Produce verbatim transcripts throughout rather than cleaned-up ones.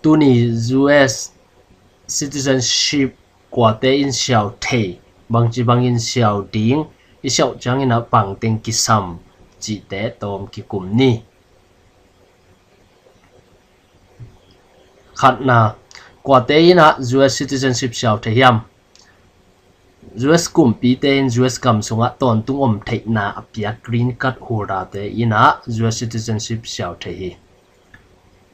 Tuni U S citizenship kuate in siau thei, bangci bangin siau ding, i siau ciangin ah bangteng kisam cihte tawm kikum ni. Khatna, kuate in ah U S citizenship siau thei hiam? U S kumpite in U S gam sungah tawntung om theihna a piak green card holderte in ah U S citizenship siau thei hi.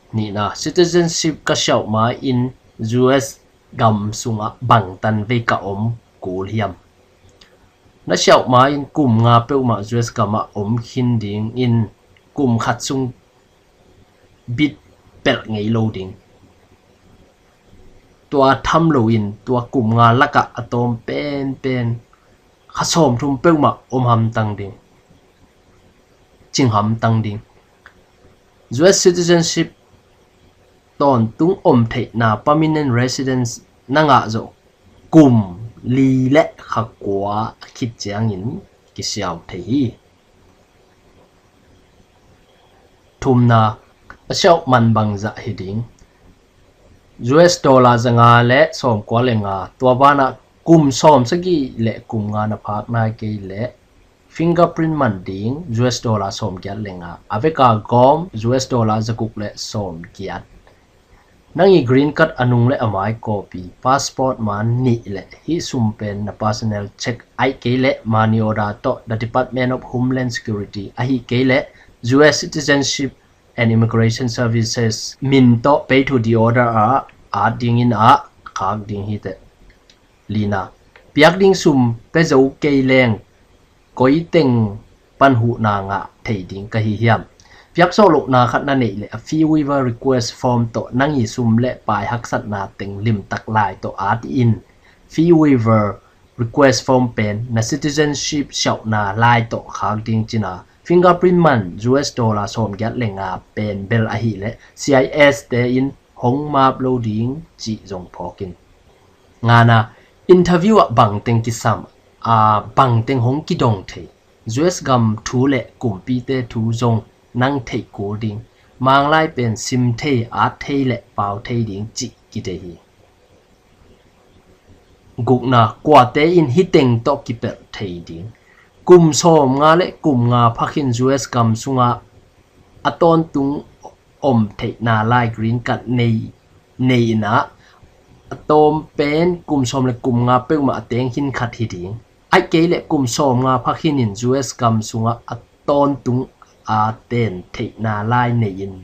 Nihna, citizenship ka siauh ma-in U S gam sungah bangtan vei ka om kul hiam? Na siauh ma-in kum nga peuhmah U S gamah om khin dingin kum khat sung bit pelh ngei lo ding. Tua tham loin tua kum nga lakah a tawm penpen kha sawmthum peuhmah om hamtang ding, cing hamtang ding. U S citizenship tawntung om theihna, permanent residence, na ngah zawh kum li le kha kua a khit ciangin kisiau thei hi. Thumna, a siauh man bangzah hi ding? U S dollar za nga le sawmkua le nga, tua banah kum sawm sagih le kum nga na phak nai kei leh fingerprint man ding U S dollar sawmgiat le nga, a veka gawm U S dollar za guk le sawmgiat. Nang i green card a nung le a mai copy, passport man nih le hih sum pen na personal check, ahih kei leh money order tawh the Department of Homeland Security, ahih kei leh U S Citizenship and Immigration Services min tawh pay to the order ah at dingin ah khak ding hi teh. Lina, piak ding sum pia zo kei leng koi teng pan huhna ngah thei ding ka hi hiam? Piak zawh lohna khat na neih leh a fee waiver request form tawh nang i sum le pai haksatna teng limtak lai tawh at in. Fee waiver request form pen na citizenship siauhna lai tawh khak ding cina, fingerprint man U S dollar sawmgiat le nga pen bel ahih leh C I S te in hong map lo ding cih zong phawk in. Ngana, interview ah bangteng kisam a, bangteng hong kidong thei, U S gam thu le kumpite thu zong nang theih kul ding, Manglai pen sim thei, at thei le pau thei ding cih kidei hi. Gukna, kuate in hih teng tawh kipelh thei ding? Kum sawm nga le kum nga phakin U S gam sungah a tawntung om theihna lai green card nei, nei in ah, a tawm pen kum sawm le kum nga peuhmah a teng khin khat hi ding. Ahih kei leh kum sawm nga phakin in U S gam sungah a tawntung a ten theihna lai nei in,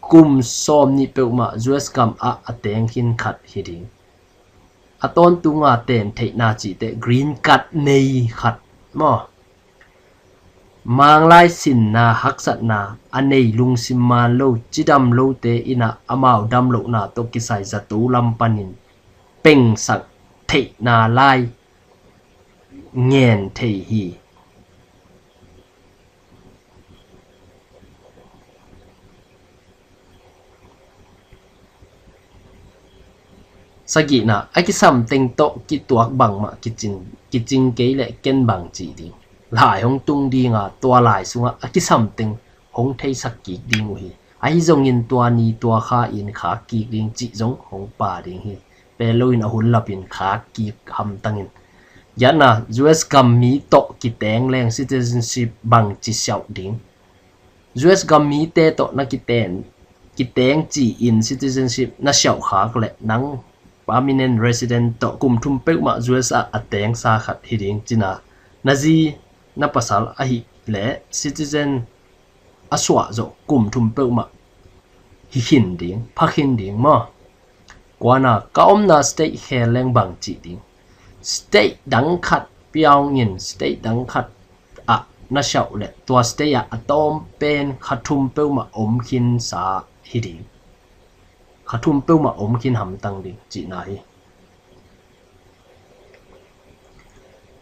kum sawm nih peuhmah U S gam ah a teng khin khat hi ding. A tawntung a ten theihna cihte green card nei khat maw? Manglai sinna haksatna a nei, lungsim man lo, cidam lote in ah amau dam lohna tawh kisai zato lam panin pengsak theihna lai ngen thei hi. Sagihna, a kisam teng tawh kituak bangmah kicing, kicing kei leh ken bang cih ding? Lai hong tung ding a, tua lai sungah a kisam teng hong theisak kik ding uh hi. Ahi zongin tua ni tua kha in khak kik ding cih zong hong pha ding hi. Pen loin a hun lapin khak kik hamtang in. Giatna, U S gam mi tawh kiteng leng citizenship bangci siauh ding? U S gam mite tawh na kiten, kiteng ci-in citizenship na siauh khak leh nang permanent resident tawh kum thum peuhmah U S ah a tengsa khat hi ding cina, na zi na pasal ahih leh citizen a suah zawh kum thum peuhmah hi khin ding, pha khin ding maw? Kuana, ka omna state khel leng bang cih ding? State dang khat piaungin state dang khat ah na siauh leh tua state ah a tawm pen kha thum peuhmah om khinsa hi ding. Kha thum peuhmah om khin hamtang ding cihna hi.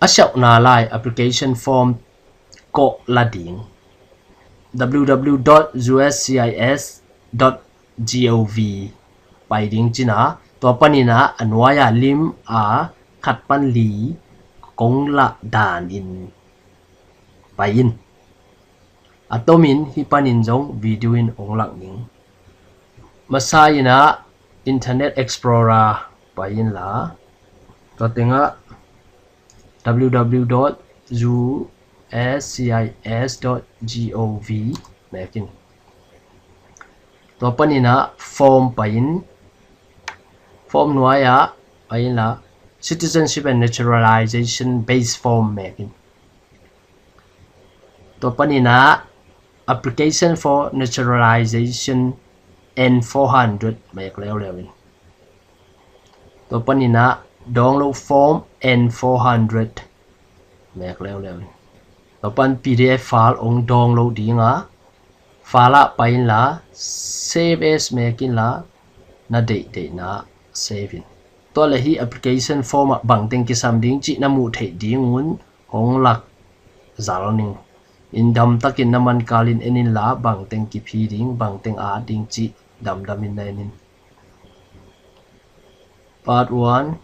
A siauhna lai application form kawh la ding, W W W dot U S C I S dot gov pai ding cina, tua panin ah a nuai-a lim a khat pan li kong lah danin pai in. A tomin hih panin zong video in ong lak ning. Masa in ah Internet Explorer pai inla, tua tengah www dot uscis dot gov mek in. Tua panin ah form pai in, form nuai-ah pai inla citizenship and naturalization base form mek in. Tua panin ah application for naturalization N four hundred mek leuleu in. Tua panin ah download form N four hundred mek leuleu in. Tua pan P D F file ong download ding a, file ah pai inla save as mek inla, na deihdeihna save in. Tua le hi application form ah bangteng kisam ding cih na muh theih ding un hong lak zal ning. In damtakin na mankalin en inla bangteng kiphi ding, bangteng at ding cih damdamin na en in. Part one.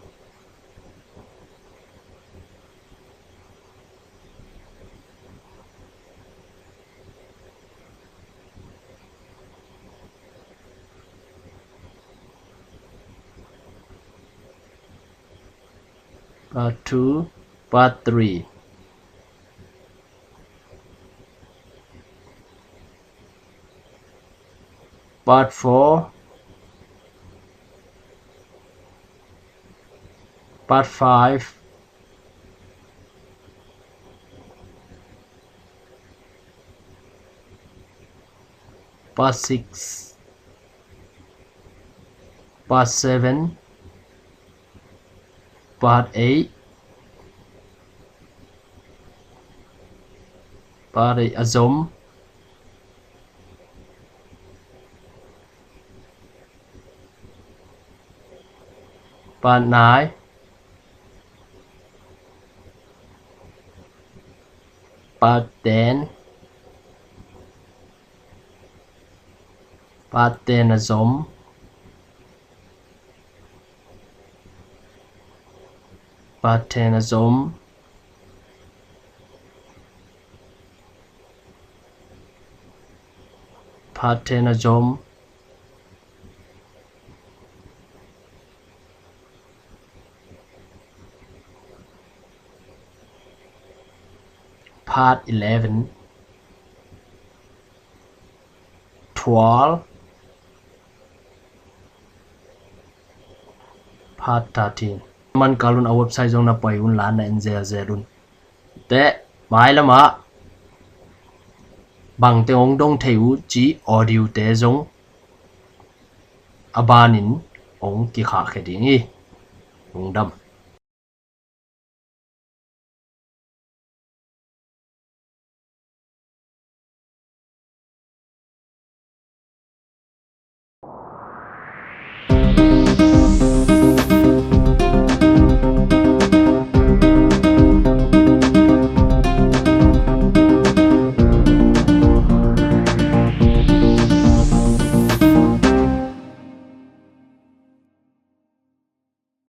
Part two, part three, part four, part five, part six, part seven, part eight, part eight a zom, part nine, part ten, part ten a zom, part ten a zom, part ten a zom, part eleven, twelve, part thirteen. Mankalun a website zong na pai unla na en zelzel un. Te mailamah bangteng ong dong thei uh ci audio te zong a banin ong kikhahkhia ding hi. Lungdam.